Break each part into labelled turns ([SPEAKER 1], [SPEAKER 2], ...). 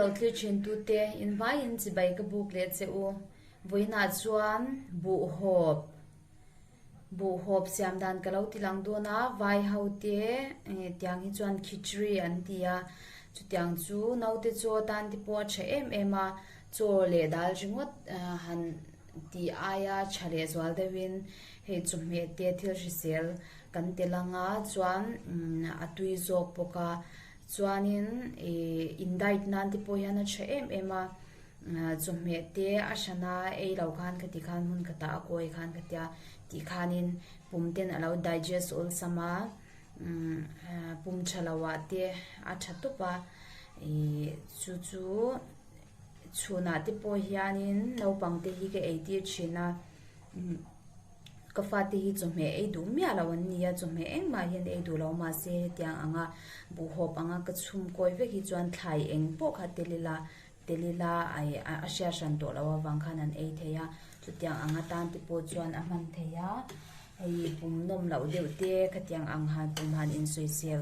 [SPEAKER 1] lo thlir thin tute in vaiin chibai ka buk leh che u. Vawiinah chuan buhhawp buhhawp siam dan ka lo ti lang dawn a, vai ho te tiang hi chuan khichri an ti a, chutiang chu naute chaw atan te pawh a tha em em a, chaw leh dal ringawt han tih aia tha leh zual deuhin hei chawhmeh te thil hrisel kan tel anga chuan a tui zawk bawk a chuanin ih in diet nan te pawh hian a tha em em a chawhmeh te a hran a ei lo khan khati khan hmun khatah a kawi khan ka tia tih khanin pum ten a lo digest awlsam a pum tha lo ah te a tha tawp a ih chu chu. Chhunah te pawh hianin naupang te hi ka eitir thin a, ka fate hi chawhmeh ei duh miah lo an ni a, chawhmeh engmah hian ei duh lo mahse hetiang anga buhhawp anga ka chhum kawi vek hi chuan thlai eng pawh kha tel ila tel ila a hriat hran tawh loh avang khan an ei thei a, chutiang ang atan te pawh chuan a hman thei a, hei pum nawm loh deuh te khatiang ang han pum han insawisel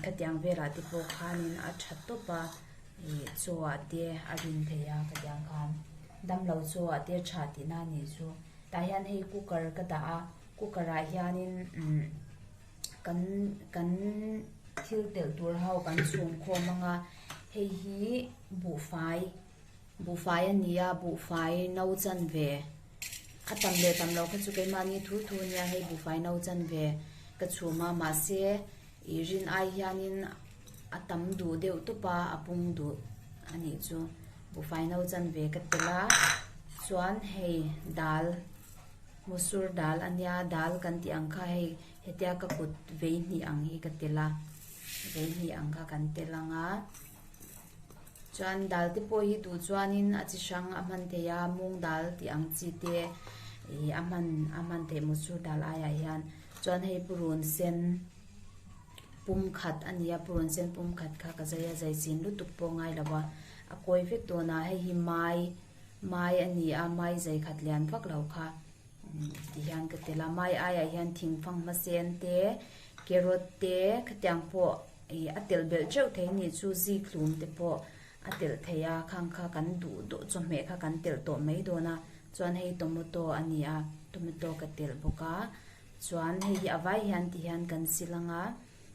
[SPEAKER 1] khatiang velah te pawh khanin a tha tawp a. Ih chaw ah te a rin thei a ka tiang khan damlo chaw ah te tha tihna a nih chu tah hian hei cooker ka dah a cooker ah hianin umm kan kan thil telh tur ho kan chhum khawm ang a hei hi buhfai buhfai a ni a buhfai no chanve a tam leh tam loh kha chu keimahni thu thu a nia hei buhfai no chanve ka chhum a mahse Ih rin ai hianin a tam duh deuh tawp a, a pung duh a nih chu. Buhfai no chanve ka tel a, chuan hei dal musur dal a nia, dal kan tih ang kha hei hetia ka kut vei hnih ang hi ka tel a, vei hnih ang kha kan tel ang a. Chuan dal te pawh hi duh chuanin a chi hrang a hman thei a, mung dal tih ang chi te ih a hman a hman theih musur dal aiah hian. Chuan hei purun sen pum khat a ni a, purun sen pum khat kha ka zai a, zai chin lutuk pawh ngai lo a, a kawi vek dawn a, hei hi mai mai a ni a, mai zai khat lian vak lo kha ti hian ka tel a, mai aiah hian thingfang hmasen te carrot te khatiang pawh ih a telh belh teuh thei a nih chu zikhlum te pawh a telh thei a, khang kha kan duh duh chawhmeh kha kan telh tawh mai dawn a, chuan hei tomato a ni a, tomato ka telh bawk a. Chuan hei hi a vai hian ti hian kan sil ang a,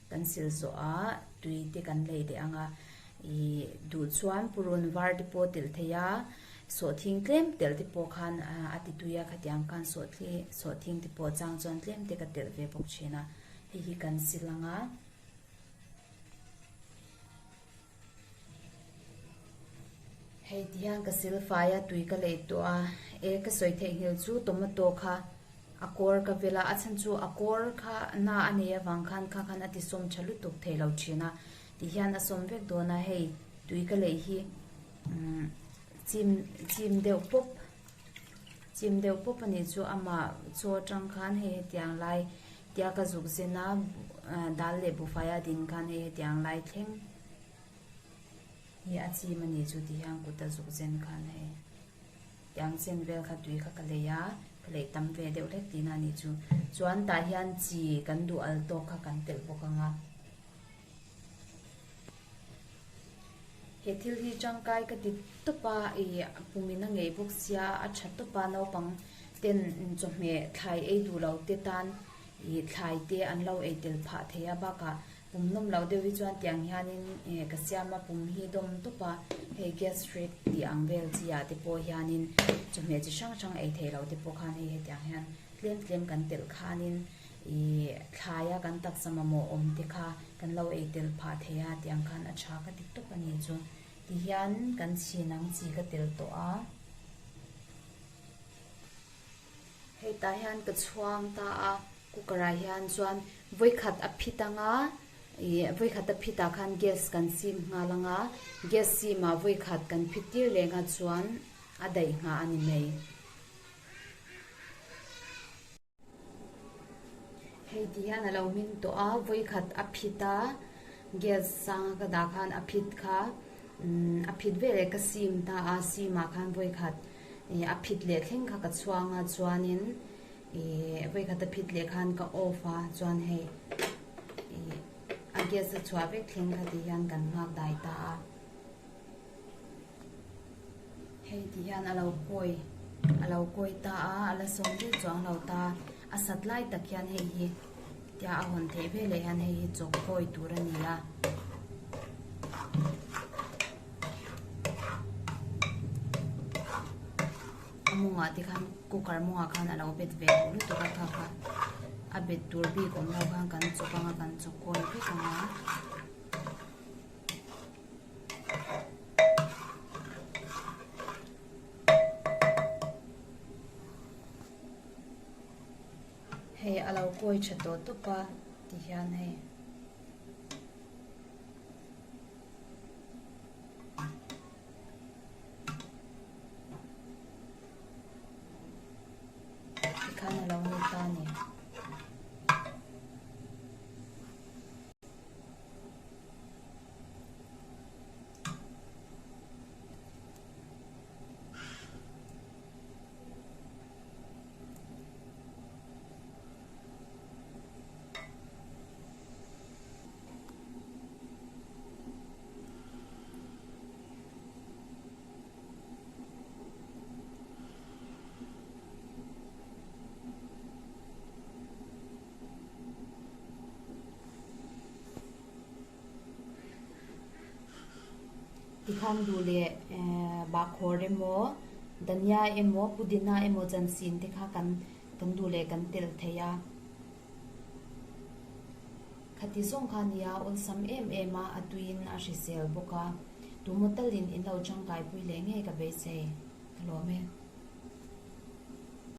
[SPEAKER 1] kan sil zawh a tui te kan lei leh ang a, ih duh chuan purun var te pawh telh thei a, sawhthing tlem telh te pawh khan a ti tui a khatiang khan sawhthli sawhthing te pawh chang chuan tlem te ka telh ve bawk thin a, hei hi kan sil ang a. Hei ti hian ka sil fai a tui ka lei tawh a, e ka sawi theihnghilh chu tomato kha a kawr ka vel a, a chhan chu a kawr kha na a nei avang khan kha khan a ti sawm tha lutuk thei lo thin a, ti hian a sawm vek dawn a, hei tui ka lei hi umm chim chim deuh pawp chim deuh pawp a nih chu amah chaw atang khan hei hetiang lai tia ka zuk zen a dal leh buhfai a din khan hei hetiang lai thleng. Hi a chim a ni chu ti hian kut a zuk zen khan hei tiang chen vel kha tui kha ka lei a, ka lei tam ve deuh hlek tihna a ni chu. Chuan tah hian chi kan duh al tawk kha kan telh bawk ang a. He thil hi tangkai ka ti tawp a, ih pumin a ngei bawk sia a tha tawp a naupang ten chawhmeh thlai ei duh lo te tan ih thlai te an lo ei tel phah thei a bakah Pum nawm loh deuh hi chuan tiang hianin eh ka siam a, pum hi dawm tawp a, hei gastric tih ang vel chi ah te pawh hianin chawhmeh chi hrang hrang ei theih loh te pawh khan hei hetiang hian tlem tlem kan telh khanin ih thlaia kan taksa mamawh awm te kha kan lo ei tel phah thei a tiang khan a tha ka ti tawp a ni chu. Tihian kan chhin ang chi ka tel tawh a. Hei tah hian ka chhuang ta a, cooker ah hian chuan vawikhat a phit ang a, ih vawikhat a phit ah khan gas kan sim nghal ang a, gas sim ah vawikhat kan phit tir leh ngha chuan a daih nghah a ni mai. Hei ti hian a lo hming tawh a, vawikhat a phit a, gas sang a ka dah khan a phit kha umm a phit veleh ka sim ta a, sim ah khan vawikhat ih a phit leh thleng kha ka chhuang a chuanin ih vawikhat a phit leh khan ka off a chuan hei ih a gas a chhuah vek thleng kha ti hian kan nghak dai ta a. Hei ti hian a lo kawi a lo kawi ta a, a la sawm viau chuang lo ta. A sat lai tak hian hei hi tia a hawn theih veleh hian hei hi chawk kawi tur a ni a. A mawngah te khan cooker mawngah khan a lo bet ve duh lutuk a kha kha a bet tur bik awm lo khan kan chawk ang a kan chawk kawi vek ang a. Hei a lo kawi tha tawh tawp a ti hian hei. Tikhan a lo ni ta a ni. Tikhan duh leh bahkhawr emaw dhania emaw pudina emaw chansin te kha kan kan duh leh kan telh thei a. Khati zawng kha nia awlsam em em a, a tuiin a hrisel bawk a, tumaw talin in lo tangkaipui leh ngei ka beisei ka lawm e.